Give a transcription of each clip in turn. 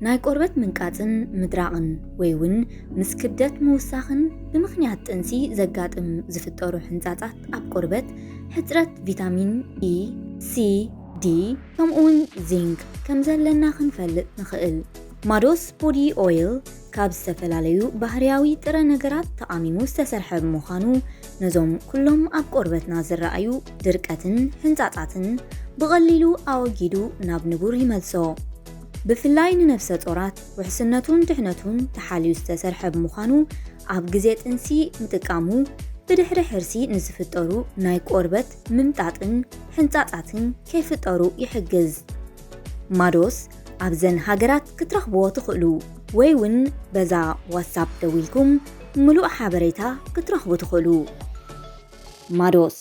ናይ ቆርበት ምንቃጽን ምድራቕን ወይ እውን ምስ ክብደት ምውሳኽን ብምኽንያት ጥንሲ ዘጋጥም ዝፍጠሩ ሕንጻጻት ኣብ ቆርበት ሕጽረት ቪታሚን ኢ፣ ሲ፣ ዲ ከምኡውን ዚንክ ከም ዘለና ክንፈልጥ ንኽእል። ማዶስ ቦዲ ኦይል ካብ ዝተፈላለዩ ባህርያዊ ጥረ ነገራት ተቓሚሙ ዝተሰርሐ ብምዃኑ ነዞም ኩሎም ኣብ ቆርበትና ዝረኣዩ ድርቀትን ሕንጻጻትን ብቐሊሉ ኣወጊዱ ናብ ንቡር ይመልሶ። ብፍላይ ንነፍሰ ጾራት ውሕስነቱን ድሕነቱን ተሓልዩ ዝተሰርሐ ብምዃኑ ኣብ ግዜ ጥንሲ ምጥቃሙ ብድሕሪ ሕርሲ ንዝፍጠሩ ናይ ቆርበት ምምጣጥን ሕንጻጻትን ከይፍጠሩ ይሕግዝ። ማዶስ ኣብዘን ሃገራት ክትረኽብዎ ትኽእሉ ወይ እውን በዛ ዋትሳፕ ደዊልኩም ምሉእ ሓበሬታ ክትረኽቡ ትኽእሉ። ማዶስ።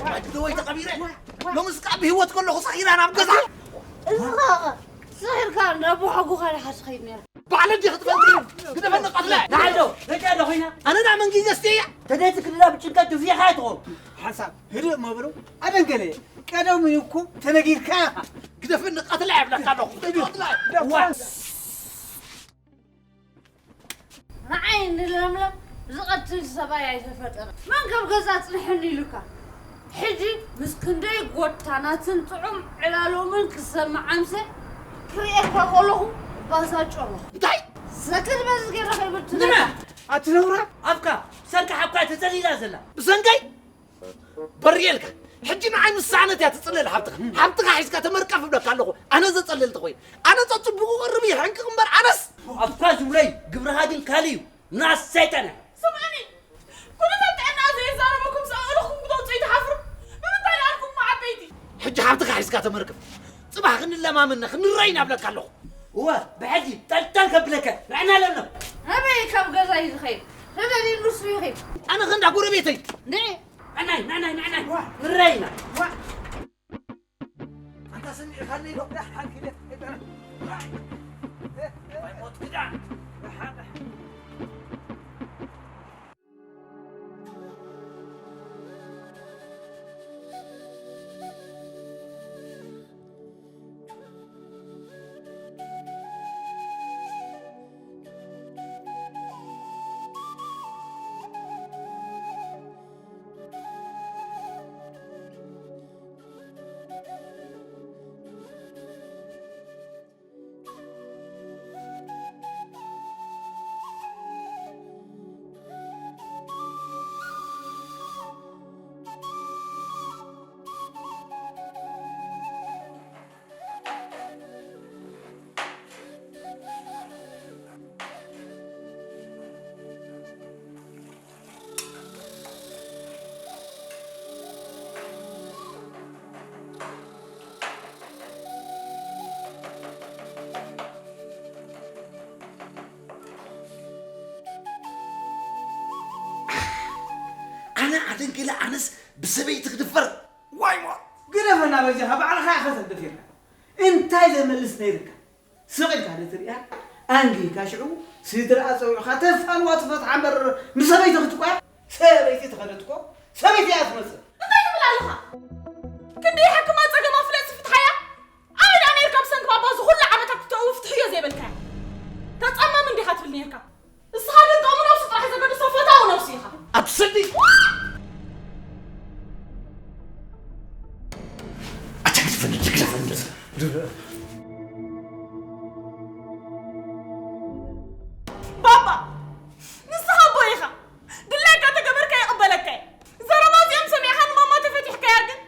ወዲ ወይ ተቐቢረ ሎምስ ከዓ ብህይወት ከለኹ ሰኺራ ናብ ገዛ እዝኻ ስሒርካ ናብ ሓጉኻ ዝሓስኸይድ ነይራ ባዕለ እንዲኽ ትፈልጥ ግደፈኒ ቀትለ ንዓዶ ደጃ ዶ ኮይና ኣነ ዳ መንጊ ገስትየ እያ ተደቲ ክልላ ብጭንቀት ድፍየኻ ኣይትኾን ሓንሳብ ህድእ መብሎ ኣደንገለ ቀደሙ እዩ እኮ ተነጊርካ ኢኻ ግደፈኒ ቀትለ እያ ብለካ ኣለኹ ቀትለ እያ ንዓይ ንለምለም ዝቐትል ሰብኣይ ኣይተፈጠረ መን ካብ ገዛ ኣፅንሐኒ ኢሉካ ሕጂ ምስ ክንደይ ጎታናትን ጥዑም ዕላሎምን ክሰምዕ ኣምሰ ክርእየካ ከለኹ ባዛ ጨረኹ እንታይ ሰክት በዚ ገይረ ከይብትነካ ኣቲ ነውራ ኣፍካ ብሰንካ ሓብካ ተፀሊላ ዘላ ብሰንከይ በርየልካ ሕጂ ንዓይ ምስ ሰኣነት እያ ትጽለል ሓብትኻ ሓብትኻ ሒዝካ ተመርቀፍ እብለካ ኣለኹ ኣነ ዘጸልል ተኾይኑ ኣነ ጸጽቡቑ ቅርብ ይሕንቅቕ እምበር ኣነስ ኣፍካ ዝብለይ ግብርኻ ግን ካልእ እዩ ምንኣስ ሰይጣን እያ ስምዓኒ ኩነታት ጥዕና ዘየዛረበኩም ሰኣእልኹም ክተውፅኡ ትሓፍሩ ብምንታይ ኣልኩም ዓበይቲ ሕጂ ሓብትኻ ሒዝካ ተመርቅፍ ጽባሕ ክንለማመና ክንረይ ናብለካ ኣለኹ እወ ብሕጂ ጠልጠል ከብለከ ንዕና ለምለም ኣበይ ካብ ገዛ እዩ ዝኸይድ ተደልዩ ንሱ ይኸይድ ኣነ ከንዳ ጎረቤተይ ንዒ ንዕናይ ንዕናይ ንዕናይ ንረይና ኣንታ ሰሚዕካኒ ዶ ሓንኪለ ሞት ክዳን ኣነ ኣደንጊለ ኣነስ ብሰበይቲ ክድፈር ዋይ ሞ ግደፈና በጃኻ ባዕልኻ ኢኻ ዘደፊርካ እንታይ ዘመልስ ነይርካ ስቕ ኢልካ ዶ ትርእያ ኣንጊህካ ሽዑ ስድራ ጸዊዕኻ ተፋንዋ ትፈትሓ እምበር ንሰበይቲ ክትቆያ ሰበይቲ ተኸደትኮ ሰበይቲ እያ ትመስል እንታይ ትብል ኣለኻ ክንደይ ሓክማ ጸገማ ፍለጥ ፍትሓያ ኣበይ ደኣ ነይርካ ብሰንኪ ባባ እዚ ኩሉ ዓመታት ክትእዊ ፍትሕዮ ዘይበልካያ ተጸመም እንዲኻ ትብል ነይርካ እስኻ ግን ጥቕሚ ነብሱ ጥራሕ ዘገድሶ ፈታዊ ነብሱ ኢኻ ኣብ ስዲ ኣታ ክትፈንድ ትግደፈንድ ባባ ንስኻ ኣቦ ኢኻ ድላይካ ተገበርካ ይቕበለካ እየ ዘረባ እዚኦም ሰሚዕኻ ንማማ ተፈቲሕካያ ግን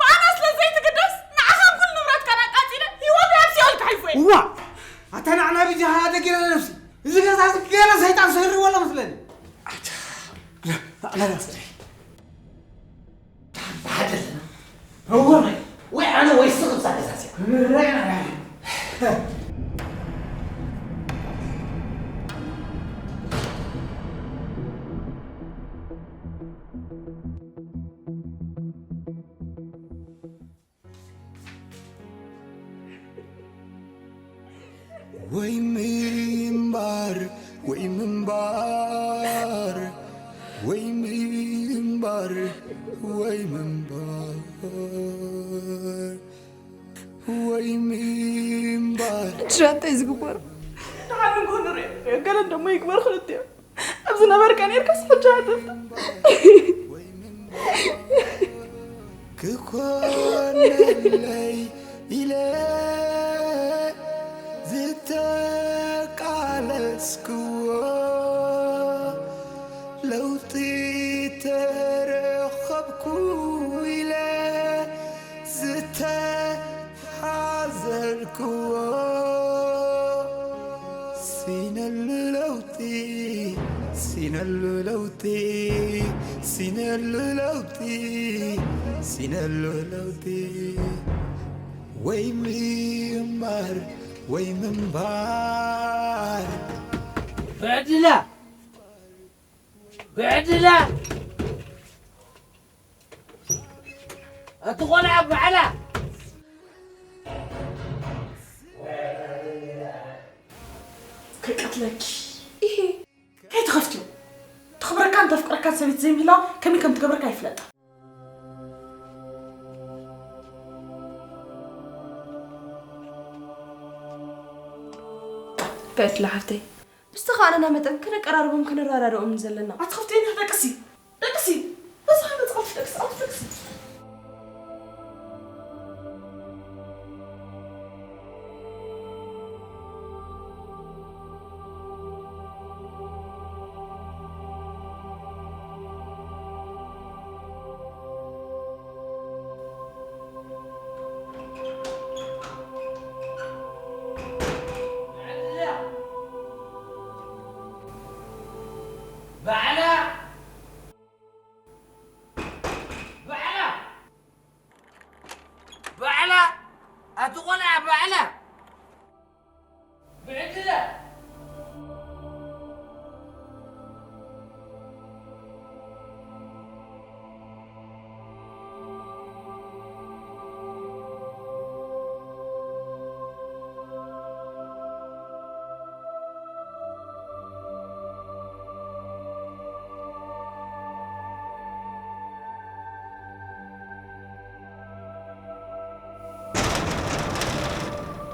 ብኣና ስለ ዘይትግደስ ንዓኻን ኩሉ ንብረትካን ኣቃጺለ ሂወተይ ኣብ ሲኦል ከሕልፎ እየ እዋ ኣታ ንዓና ብጃኻ ኣደጊና ነብሲ እዚ ገዛ እዚ ገለ ሰይጣን ሰሪዎ ኣሎ መስለኒ ኣታ ንዓና ናስሪ ብሓደ ኣለና እወ ወይ ኣነ ወይ ስቕ ብዛ ገዛ እዚኣ ወይ ምንባር ወይ ምንባር ወይ ምንባር ወይ ምንባር ወይ ምንባር ሕጂ ሻንጣይ ዝግበሮ ደሓን ንግሆ ንሪኦ ገለን ደሞ ይግበር ክልቲኦም ኣብ ዝነበርካ ኔርካስ ሕጂ ኣተፍ ክኾነለይ ኢለ ዝተቃለስክዎ ለውጢ ተረኸብኩ ኢለ ዝተ ሓዘልክዎ ሲነሉ ለውጢ ሲነሉ ለውጢ ሲነሉ ለውጢ ሲነሉ ለውጢ ወይ ምንባር ወይ ምንባር ብዕድላ ብዕድላ ኣቲ ቆልዓ ባዕላ ክቀትለኪ ኢሂ ከይትኸፍትዮ ተኽብረካን ተፍቅረካን ሰበይቲ ዘይምህላዋ ከመይ ከም ትገብረካ ኣይፍለጣ እንታይ ትላ ሓፍተይ ምስቲ ከኣነና መጠን ከነቀራርቦም ከነረዳድኦምን ዘለና ኣትኸፍትየኒ ደቅሲ ደቅሲ በዛ መጽሓፍ ደቅሲ ኣት ደቅሲ ባዕላ ኣቲ ቆልዓ ባዕላ ብዕድላ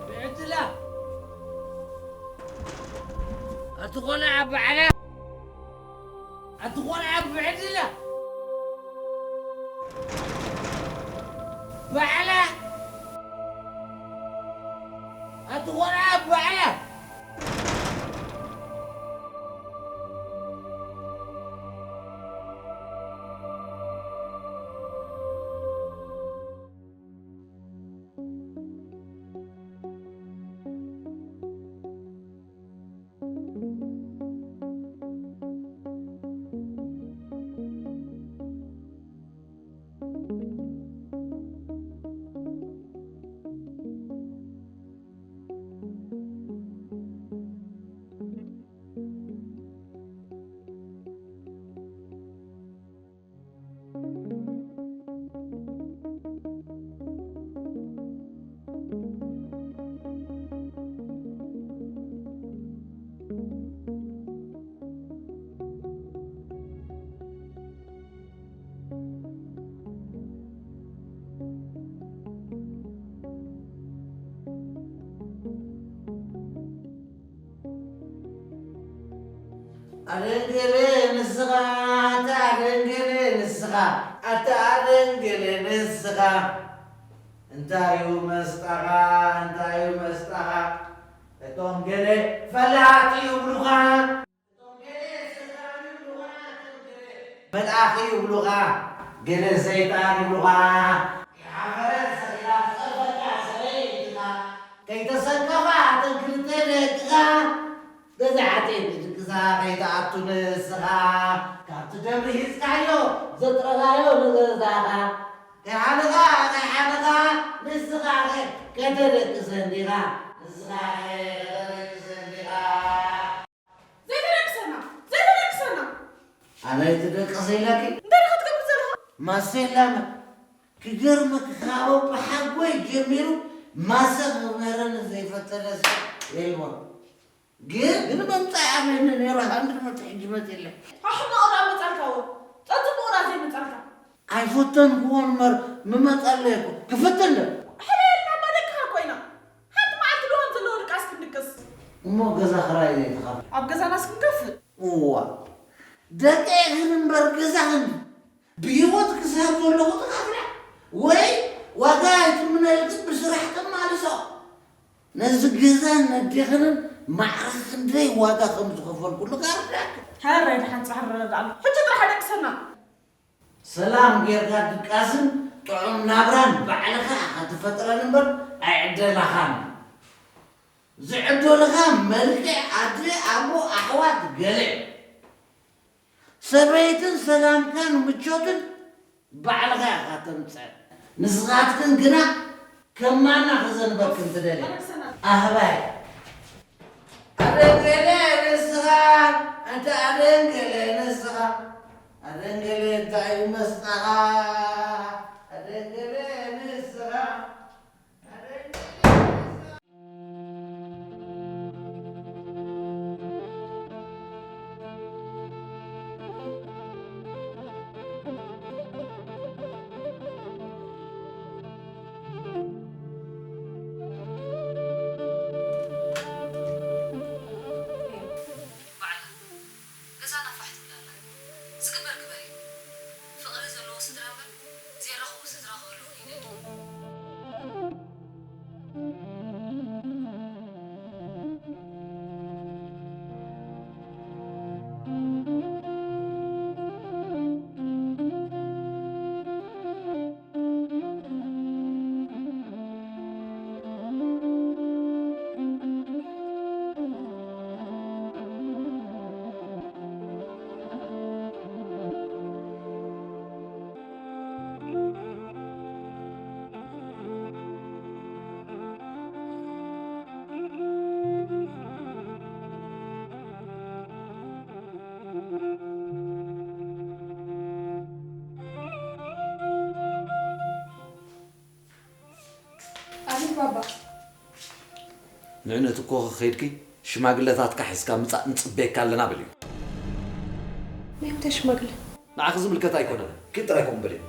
ብዕድላ ኣቲ ቆልዓ ባዕላ ኣቲ ቆልዓ ብዕድላ ባዕላ ኣቲ ቆልዓ ባዕላ ኣደንገለ ንስኻ፣ ኣታ ኣደንገለ ንስኻ፣ ኣታ ኣደንገለ ንስኻ። እንታይ እዩ መስጣኻ? እንታይ እዩ መስጣኻ? እቶም ገለ ፈላጥ ይብሉኻ፣ እቶም ገለ ሰይጣን ይብሉኻ፣ እቶም ገለ መልኣኽ ይብሉኻ፣ ገለ ሰይጣን ይብሉኻ። ይሓፈረት ሰኺላ ትጸርፈካ ሰበይትኻ፣ ከይተሰከፋ እተን ክልተ ደቅኻ። ገዛ ዓፂ ድግሳ ከይትኣቱ ንስኻ፣ ካብቲ ደብሪ ሒዝካዮ ዘጥረኻዮ ንገዛኻ። ከይሓንኻ፣ ከይሓንኻ፣ ንስኻ ከ-፣ ከተደቅሰን ዲኻ? ንስኻ ከ-፣ ከተደቅሰን ዲኻ? ዘይተደቅሰና! ዘይተደቅሰና! ኣነ ኣይትደቅስ ኢለኪ? እንታይ ዲኻ ትገብር ዘለኻ? ማሴላና፣ ክገርመኪ ካብ ኣቦሓጎይ ጀሚሩ ማሰ ክምህረኒ ዘይፈተነ ሰብ የልቦን። ግን፣ ግን መምጻኢ ኣበየኒ ነይሩ? ሃንድር መተ ሕጂ መጺለ። ኣሕማቕ ደኣ መጻልካ እዎ። ጸጽቡቕ ደኣ ዘይመጻልካ። ኣይፈተንክዎን እምበር ምመጸለይ እኮ። ክፍትን ዶ? ሕለየልና እባ ደቅኻ እኮ ኢና። ሓንቲ መዓልቲ ድኾን ዘለዎ ድቃስ ክንድቅስ። እሞ ገዛ ክራይ ዘይትኸፍል? ኣብ ገዛናስ ክንከፍል? እዋ። ደቂ ኢኽን እምበር ገዛኽን ብህይወት ክሳብ ዘለኹ ትኸፍላ? ወይ ዋጋ ኣይትምነልክን ብስራሕ ተማልሶ? ነዚ ገዛን ነዴኽንን ማዕረ ክንደይ ዋጋ ከም ዝኸፈልኩሉ ካርዳክ። ሃረ ደሓን ጻዕሪ ረዳእና። ሕጂ ጥራሕ ደቅሰና። ሰላም ጌርካ ድቃስን ጥዑም ናብራን ባዕልኻ ኢኻ ትፈጥረን እምበር ኣይዕደላኻን። ዝዕደሉኻ መልክዕ ኣደ፣ ኣቦ፣ ኣሕዋት ገለ። ሰበይትን ሰላምካን ምቾትን ባዕልኻ ኢኻ ተምጽእ። ንስኻትክን ግና ከማና ክዘንበክን ትደልያ። ኣህባይ። ኣደንገለ ንስኻ፣ ኣንታ ኣደንገለ ንስኻ። ኣደንገለ እንታይ እዩ መስጣኻ? ኣደንገለ ንስኻ። ገዛና ፋሕ ትብል ኣላ። ዝግበር ግበሪ። ፍቕሪ ዘለዎ ስድራ እምበር ዘይረኽቡ ስድራ ክህልዉ ይደሊ። ኣቤት ባባ። ንዕነት እኮ ከይድኪ ሽማግለታትካ ሒዝካ ምጻእ ንጽበየካ ኣለና በልዮ። ናይ ምንታይ ሽማግለ? ንዓኺ ዝምልከት ኣይኮነን። ኪድ ጥራይ ከምኡ በልዮ።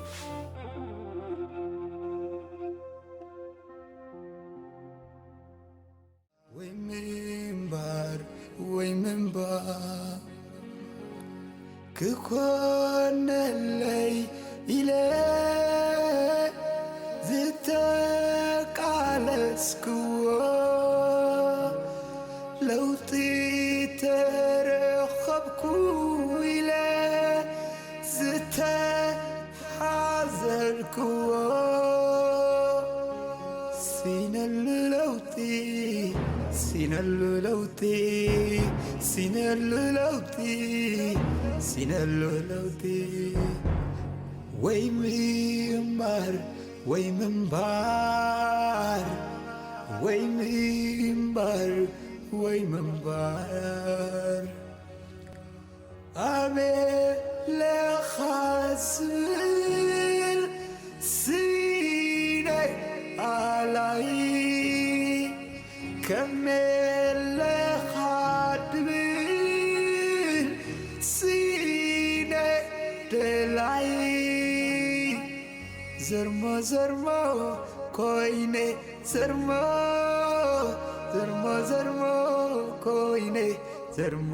ወይ ምንባር ወይ ምንባር ክኾነለይ ኢለ ዝተቃለስክዎ ለውጢ ተረኸብኩ ኢለ ዝተ ሓዘልክዎ ሲነሉ ለውጢ፣ ሲነሉ ለውጢ፣ ሲነሉ ለውጢ፣ ሲነሉ ለውጢ። ወይ ምንባር፣ ወይ ምንባር፣ ወይ ምንባር፣ ወይ ምንባር። ኣቤለኻ ስብል ሲነይ ኣላይ ከመለኻ ድብል ሲነይ ደላይ ዘርሞ ዘርሞ ኮይነ ዘርሞ ዘርሞ ዘርሞ ኮይነ ዘርሞ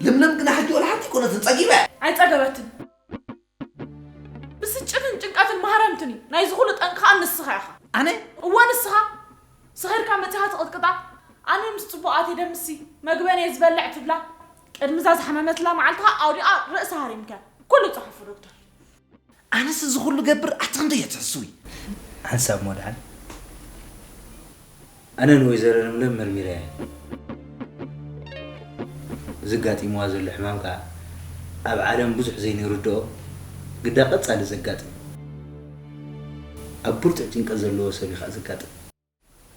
ለምለም ግና ሕጂ ወላ ሓንቲ ኣይኮነትን፣ ጸጊባ እያ። ኣይጸገበትን። ብስጭትን ጭንቀትን ማህረምትን እዩ። ናይዚ ኩሉ ጠንቂ ኸኣ ንስኻ ኢኻ። ኣነ? እወ፣ ንስኻ። ሰኺርካ መጺኻ ትቕጥቅጣ። ኣነ ምስ ጽቡቓት እየ ደምሲ፣ መግበን እየ ዝበልዕ ትብላ። ቅድሚ እዛ ዝሓመመትላ መዓልቲ ኸኣ ኣውዲቓ ርእሳ ሃሪምካ። ኩሉ ጸሓፉ ዶክተር። ኣነስ እዚ ኩሉ ገብር ኣቲ ክንደይ እየ ትሕስዊ? ሓንሳብ እሞ ደሓን። ኣነ ንወይዘሮ ለምለም መርሚረያ እየ። እዚ ኣጋጢምዋ ዘሎ ሕማም ከኣ ኣብ ዓለም ብዙሕ ዘይንርድኦ ግዳ ቀጻሊ ዘጋጥም፣ ኣብ ብርቱዕ ጭንቀት ዘለዎ ሰብ እዩ ከኣ ዘጋጥም።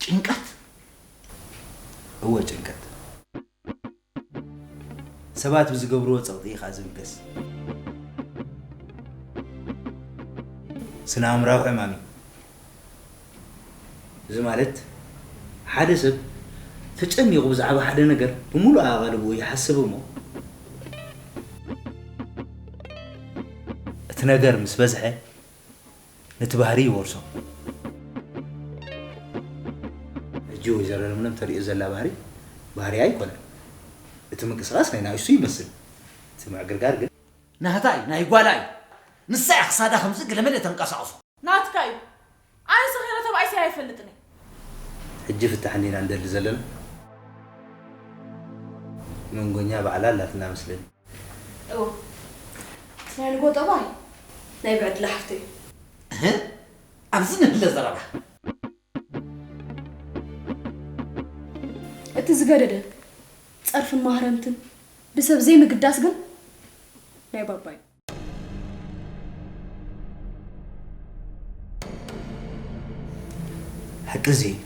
ጭንቀት? እወ፣ ጭንቀት። ሰባት ብዝገብርዎ ጸቕጢ እዩ ከኣ ዝብገስ። ስነ ኣእምራዊ ሕማም እዩ። እዚ ማለት፣ ሓደ ሰብ ተጨኒቑ ብዛዕባ ሓደ ነገር ብምሉእ ኣቓልቦኡ ይሓስብ እሞ፣ እቲ ነገር ምስ በዝሐ፣ ነቲ ባህሪ ይወርሶ። ሕጂ ወይዘሮ ለምለም ተርእዮ ዘላ ባህሪ፣ ባህሪ ኣይኮነን። እቲ ምንቅስቓስ ናይ ንኣሽቱ ይመስል። እቲ ምዕግርጋር ግን ናታ እዩ፣ ናይ ጓላ እዩ። ንሳ እያ ክሳዳ ከምዚ ግለመለ ተንቀሳቕሶ። ናትካ እዩ። ኣነ ሰኺረ ተባኢሰ ኣይፈልጥን እየ። ሕጂ ፍታሕ እንዲና እንደሊ ዘለና። መንጎኛ ባዕላ ኣላትና መስለኒ። እወ። ናይ ንጎ ጠባይ ናይ ብዕድላ ሓፍተይ እዩ። እህ? ኣብዚ ንህለ ዘረባ። እቲ ዝገደደ ጸርፍን ማህረምትን ብሰብ ዘይምግዳስ ግን ናይ ባባ እዩ። ሓቂ እዚ እዩ።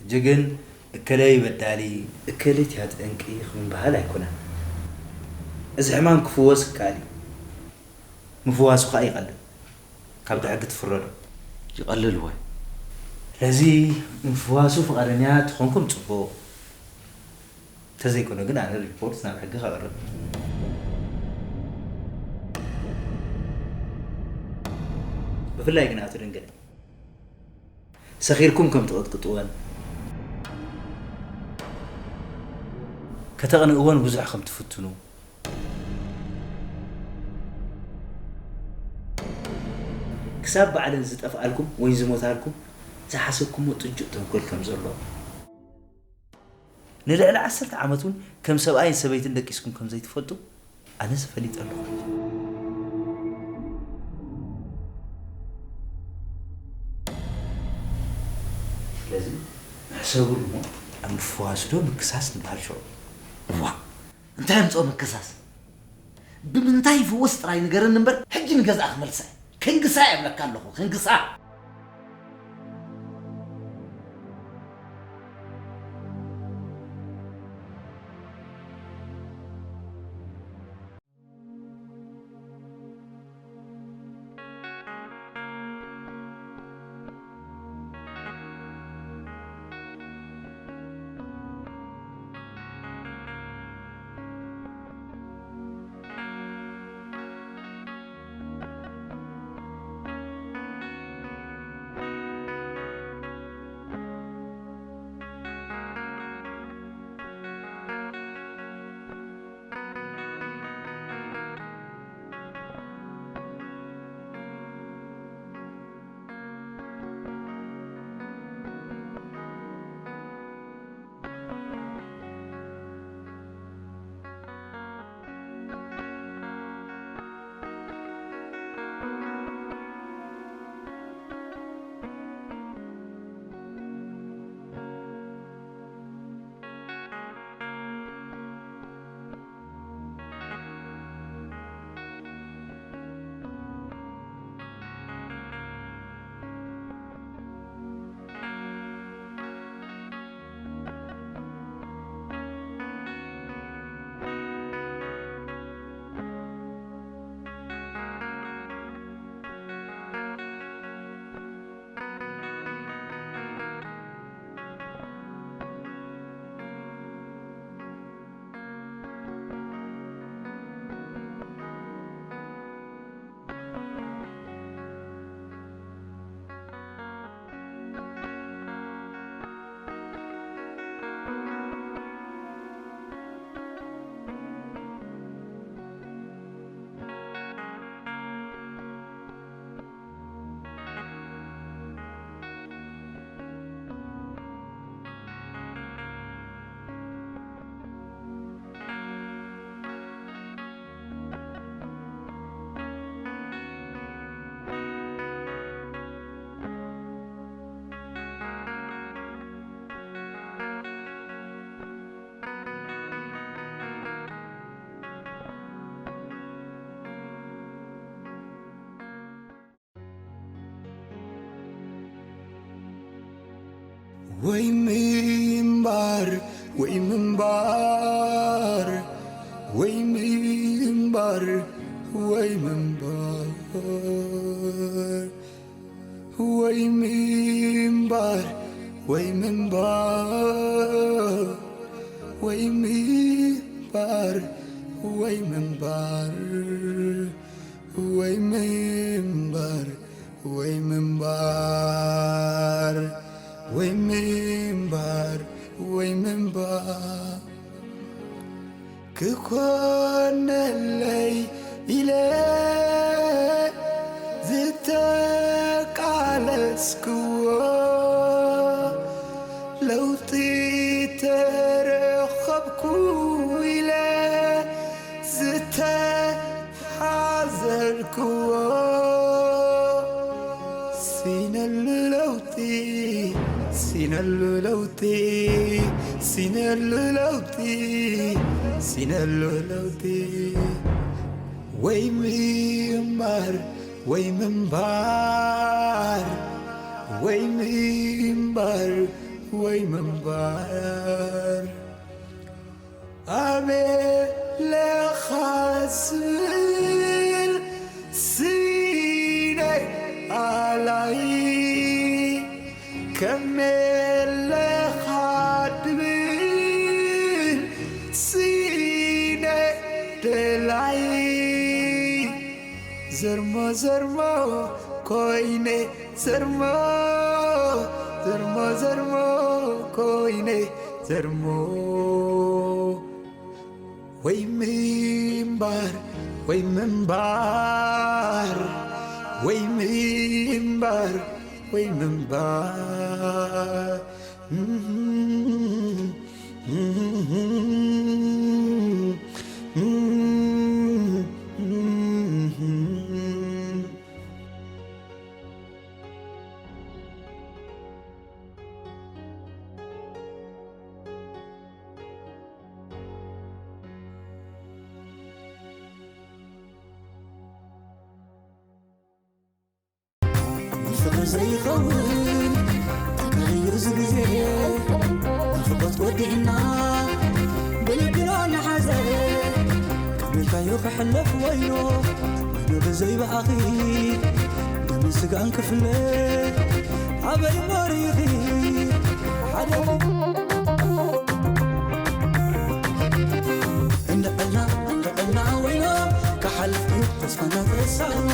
ሕጂ ግን እከለይ በዳሊ፣ እከለይት እያ ጠንቂ ክምበሃል ኣይኮነን። እዚ ሕማም ክፍወስ ይከኣል እዩ። ምፍዋሱ ከኣ ይቐልል። ካብቲ ሕጊ ትፍረዶ። ይቐልል ወይ? ስለዚ ምፍዋሱ ፍቓደኛ ተኾንኩም ጽቡቕ። እንተዘይኮነ ግን ኣነ ሪፖርት ናብ ሕጊ ከቕርብ። ብፍላይ ግን ኣቶ ደንገለ፣ ሰኺርኩም ከም ትቕጥቅጥወን፣ ከተቕንእወን ብዙሕ ከም ትፍትኑ፣ ክሳብ ባዕለን ዝጠፍኣልኩም ወይ ዝሞታልኩም ዝሓሰብኩሞ ጥጁእ ተንኮል ከም ዘሎ፣ ንልዕሊ ዓሰርተ ዓመት እውን ከም ሰብኣይን ሰበይትን ደቂስኩም ከም ዘይትፈልጡ ኣነስ ፈሊጠ ኣለኹ። ስለዚ ሕሰብሉ እሞ፣ ኣብ ምፍዋስ ዶ ምክሳስ ንበሃል ሽዑ? እዋ፣ እንታይ የምፅኦ ምክሳስ? ብምንታይ ይፍወስ ጥራይ ንገረኒ እምበር፣ ሕጂ ንገዝኣ ክመልሳ እየ። ከንግሳ እየ እብለካ ኣለኹ፣ ከንግሳ። ወይ ምንባር ወይ ምንባር ወይ ምንባር ወይ ምንባር ወይ ምንባር ወይ ምንባር ወይ ምንባር ወይ ምንባር ወይ ምንባር ወይ ምንባር ወይ ምንባር ወይ ምንባር ክኾነለይ ኢለ ዝተቃለስክዎ ለውጢ ተረኸብኩ ኢለ ዝተሓዘልክዎ ሲነሉ ለውጢ ሲነሉ ለውጢ ሲነሉ ለውጢ ሲነሉ ለውጢ ወይ ምንባር ወይ ምንባር ወይ ምንባር ወይ ምንባር ኣቤለኻ ስብል ሲነይ ኣላይ ከመለኻ ድብል ሲነ ደላይ ዘርሞ ዘርሞ ኮይነ ዘርሞ ዘርሞ ዘርሞ ኮይነ ዘርሞ ወይ ምንባር ወይ ምንባር ወይ ምንባር ወይ ምንባር ንፍቕሪ ዘይኸውን ተጋይዩ እዚ ግዜ ንኽቦት ወዲዕና ብልብና ንሓዘ ከመይካዩ ክሕለፍ ወይኖ ወይኖ ብዘይ ብኣኺ ደምን ስጋን ክፍለ ኣበይ ሞሪኺ ሓደ እንዕልና እንዕልና ወይኖ ክሓልፍ እዩ ተስፋና ተሳእኖ